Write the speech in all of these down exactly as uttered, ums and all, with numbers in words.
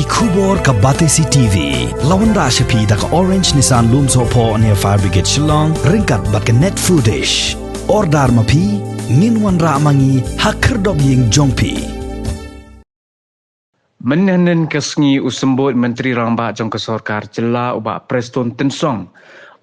Khubor ka Batesi T V la wanrah sha phi da ka Orange Nissan Lumsohphoh near Fire Brigade Shillong, ryngkat bad ka Net Foodish. Order ma phi, ngin wanrah ma ngi ha khyrdop ïing jong phi. Mynhynnin ka sngi u Symbud Myntri Rangbah jong ka Sorkar Jylla u Bah Prestone Tynsong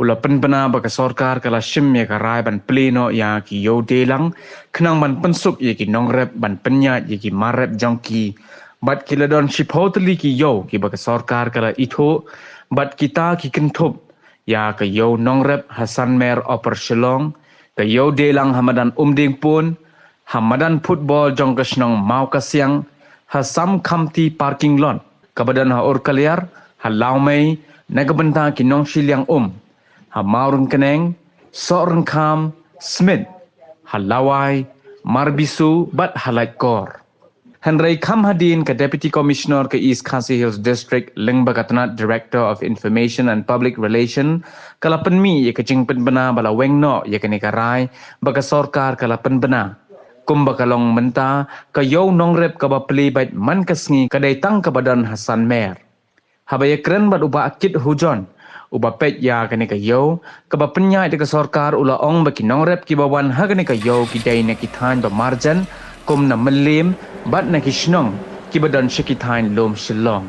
u la pynbna ba ka sorkar ka la shim ïa ka rai ban plie noh ïa ki ïew deilang khnang ban pynsuk ïa ki nongrep ban pynïaid ïa ki mar rep jong ki. Bad ki la don shiphew tylli ki ïew kiba ka sorkar ka la ithuh, bad kita ki kynthup ïa ka ïew nongrep ha Sanmer Upper Shillong, ka ïew deilang ha madan Umdingpun, ha madan football jong ka shnong Mawkasiang, ha Sam Khamti parking lot, kaba don ha Urkaliar, ha Lawmei, na ka bynta ki nongshiliang um, ha Mawryngkneng, Sohryngkham, Smit, ha Lawai, Marbisu, bad ha Laitkor. Hynrei kham hadien ka Deputy Commissioner ka East Khasi Hills District lyngba ka tnat Director of Information and Public Relation ka la pynmih ïa ka jingpynbna ba la weng noh ïa kane ka rai ba ka sorkar ka la pynbna. Kumba ka long mynta, ka ïew nongrep kaba plie beit man ka sngi ka dei tang kaba don ha Sanmer. Haba ïakren bad u Bah Kit Hujon, uba peit ïa kane ka ïew kaba pynïaid da ka sorkar, u la ong ba ki nongrep kiba wan ha kane ka ïew ki dei na ki thaiñ ba marjan, kum na Mylliem bad na ki shnong kiba don sha ki thaiñ lum Shillong.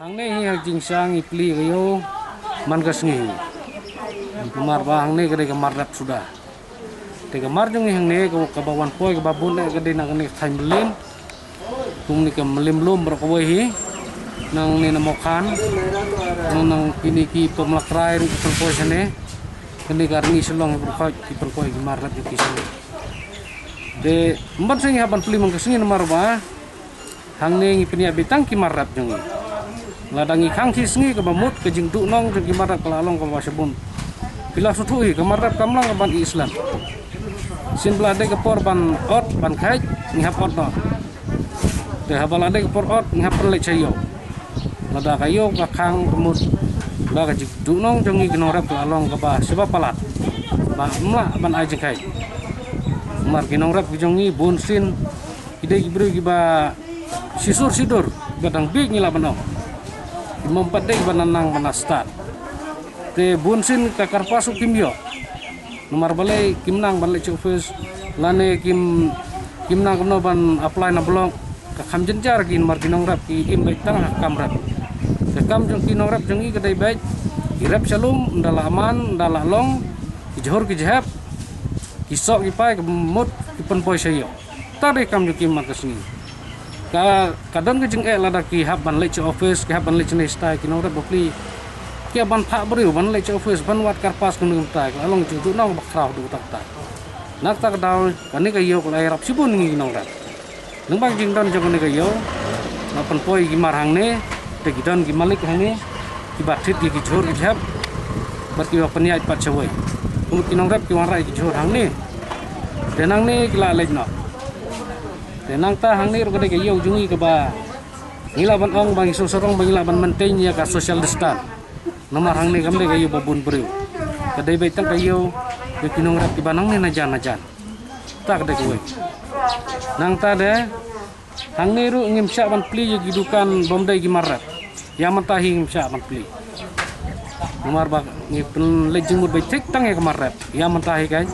Hangne hi ha jingshisha ngi plie ka ïew man ka sngi. Namar ba hangne ka dei ka mar rep suda. Te ka mar jong ngi hangne ka, kaba wan poi kaba bun eh ka dei na kane ka thaiñ Mylliem. Kum ne ka Mylliem Lum baroh kawei hi. Nangne na Mawkhan. Nang nang kine ki pamlak rai ruh ki pynpoi shane. Kane ka Rngi Shillong hi baroh khoit ki pynpoi ki mar rep jong ki shane. Te ym ban sngi hap ban plie man ka sngi namar ba hangne ngi pynïaid beit tang ki mar rep jong ngi. Lada ngi khang shi sngi kaba mut ka jingduhnong jong ki mar rep ka la long kaba sha bun. Phi la sngewthuh hi ka mar rep kam long ka ban ïeh slem. Shisien ba la dei ka por ban ot ban kheit ngi hap ot noh. Te haba la dei ka por ot ngi hap pynleit sha ïew. Lada ka ïew ka khang ka mut, lada ka jingduhnong jong ngi ki nongrep ka la long kaba shibun palat. Ba ym lah ban ai jingkheit. Namar ki nongrep ki jong ngi bun sien ki dei ki briew kiba shisur shidur, kiba dang bieit ngi lah ban ong. Kim pat dei kiba nang nang ban stad. Te bun sien ka kyrpad ruh kim ïoh. Namar balei kim nang ban leit sha office, lane kim, kim nang kumno ban apply na block, ka kham jynjar ki namar ki nongrep ki im beit tang ha ka kam rep. Ka kam jong ki nongrep jong ngi ka dei beit ki rep sha lum, ynda la man, ynda la long, ki jhur ki jhep, ki soh ki pai, ka mut ki pynpoi sha ïew. Te dei kam jong ki man ka sngi. Ka, ka don ka jingeh lada ki hap ban leit sha office, ki hap ban leit sha nai stai, ki nongrep bapli. Ki hap ban phah briew ban leit sha office, ban wad kyrpad kumne kumtai, ka la long jingduhnong ba khraw haduh katta katta. Na kata ka daw, kane ka ïew ka la ïarap shibun ngi ki nongrep. Lyngba ka jingdon jong kane ka ïew, la pynpoi ki mar hangne, te ki don ki malik hangne, kiba thied ïa ki jhur ki jhep, bad kiba pynïaid pat shawei. Kumta ki nongrep ki wanrah ïa ki jhur hangne. Te nangne ki la leit noh. Te nangta hangne ruh ka dei ka ïew jong ngi kaba ngi lah ban ong ba ngi sngewsarong ba ngi lah ban maintain ïa ka social distance. Namar hangne kam dei ka ïew ba bun briew. Ka dei beit tang ka ïew ïa ki nongrep kiba nangne na jan na jan. Te ka dei kawei. Nangta de hangne ruh ngim shah ban plie ïa ki dukan bym dei ki mar rep. Ïa mynta hi ngim shah ban plie. Namar ba ngi pynleit jingmut beit thik tang ïa ka mar rep. Ïa mynta hi kan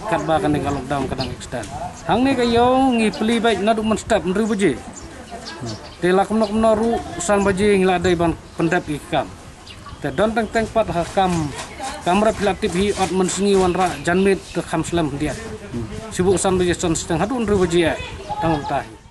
katba kane ka lockdown ka dang extend. Hangne ka ïew ngi plie beit naduh mynstep hynriew baje. Te la kumno kumno ruh san baje ngi la dei ban pyndep ïa ki kam. Te don teng teng pat ha kam, kam rep hi la tip hi ot mynsngi wanrah janmiet te kham slem khyndiat. Shu buh san baje san shiteng haduh hynriew baje eh. Tang mynta hi.